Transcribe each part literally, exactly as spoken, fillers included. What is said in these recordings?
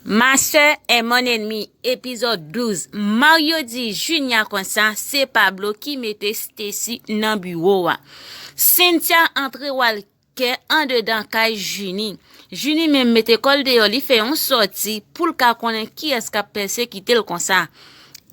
Ma sè è mon ennemi, epizòd douz. Mario di Junia konsa se Pablo ki mete Stacy nan biwo a. Cynthia antre Walker andedan kay Junie. Junie menm mete kò l deyò, li fè yon sòti pou l ka konnen kiyès k ap pèsekite l konsa.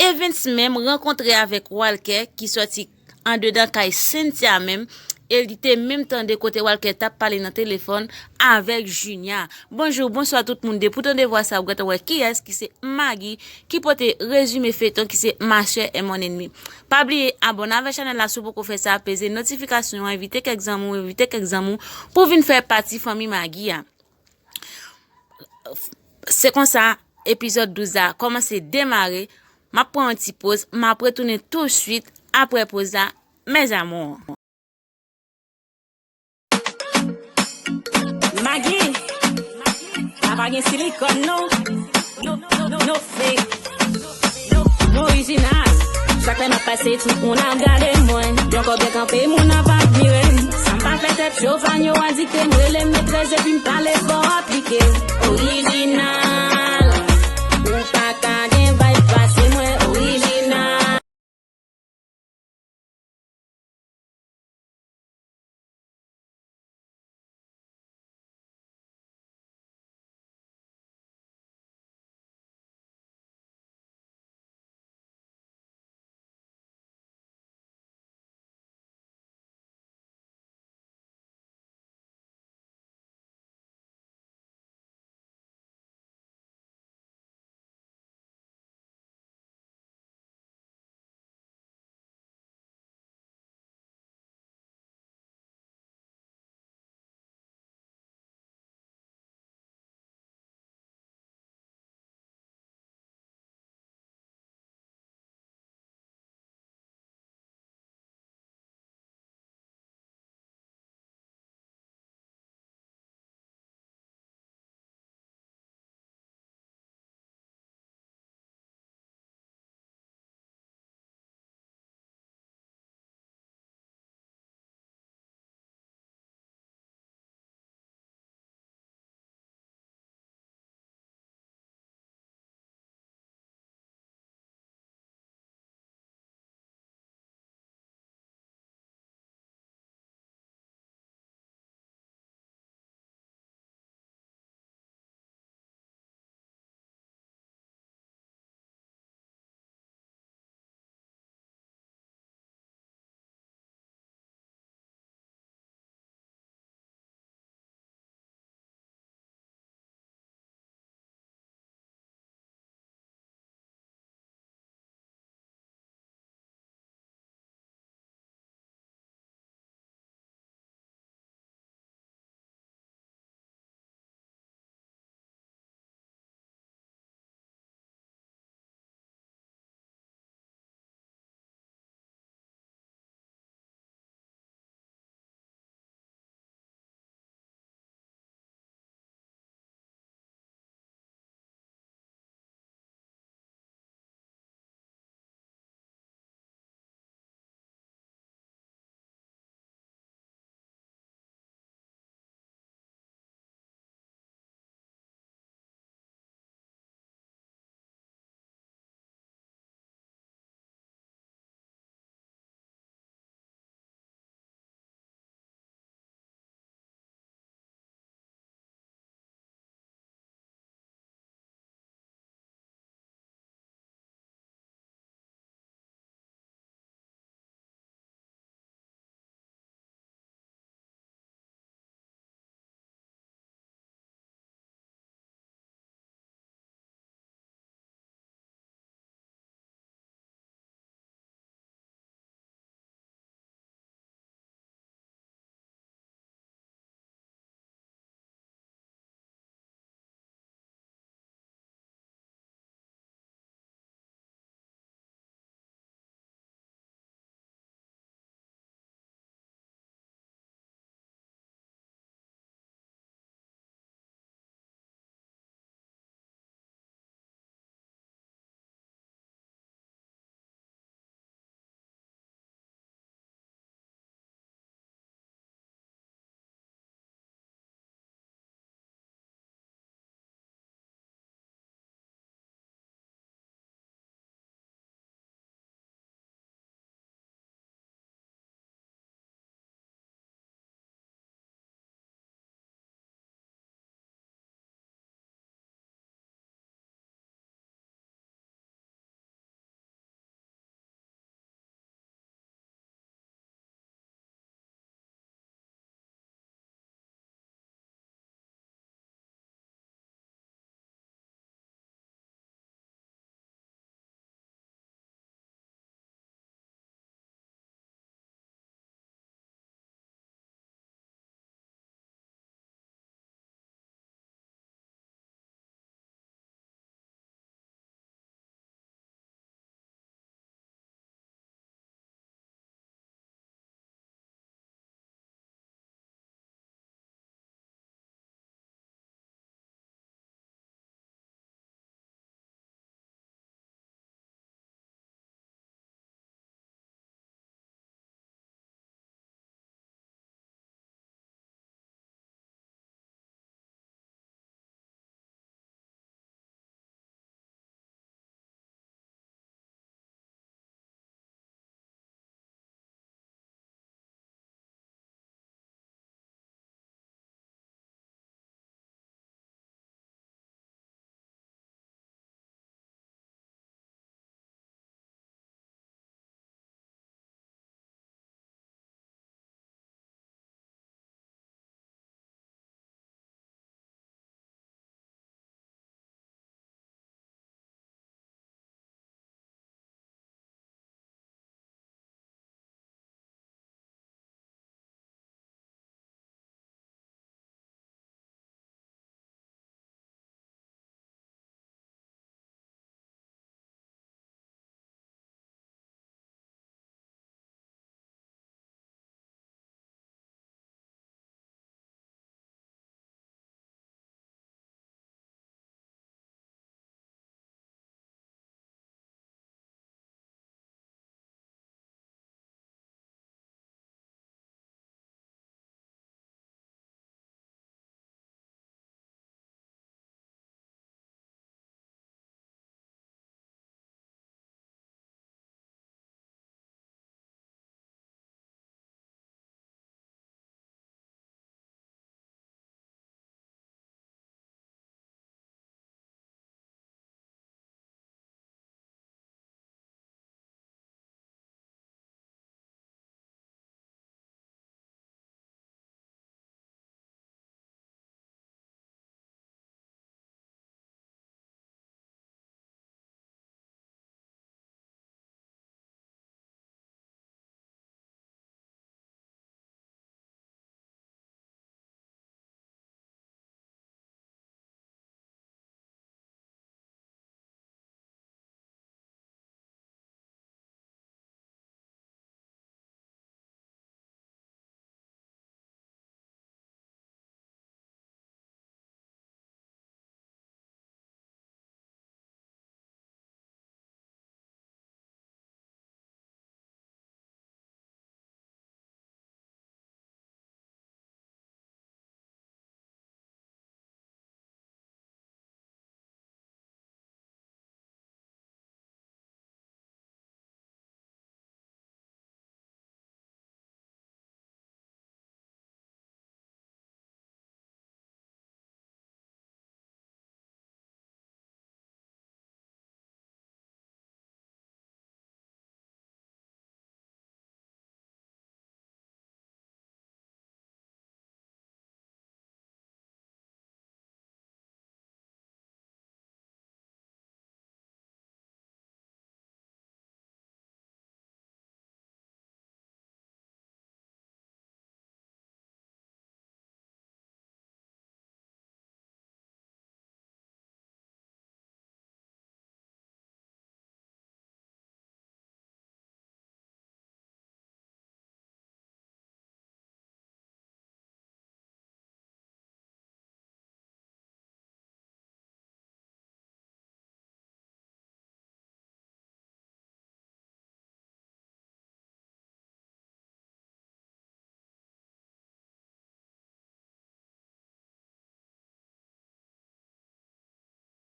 Evans menm rankontre avèk Walker ki sòti andedan kay Cynthia menm, e li te menm tande kote Walker t ap pale nan telefòn avèk Junia. Bonjou, bonswa tout moun, depi w tande vwa sa, ou gentan wè kiyès ki se Maggie, ki pote rezime feyton ki se Ma sè è mon ennemi. Pa bliye abòne avèk chanèl la si w poko fè sa, peze notifikasyon an, envite kèk zanmi w, envite kèk zanmi w pou vin fè pati fanmi Maggie a. Se konsa, epizòd douz la kòmanse demare. M ap pran yon ti poz, m ap retounen touswit apre poz la, mes amours. Maggie, sa pa gen silikòn non. No, no, no, no fake. M orijinal. Chak lè m ap pase, tout moun ap gade mwen. Yon kòb byen kanpe, moun ap admire m. Sa m pa fè tèt cho, fan yo adikte m. Rele m metrès epi m pale fò aplike. Orijinal.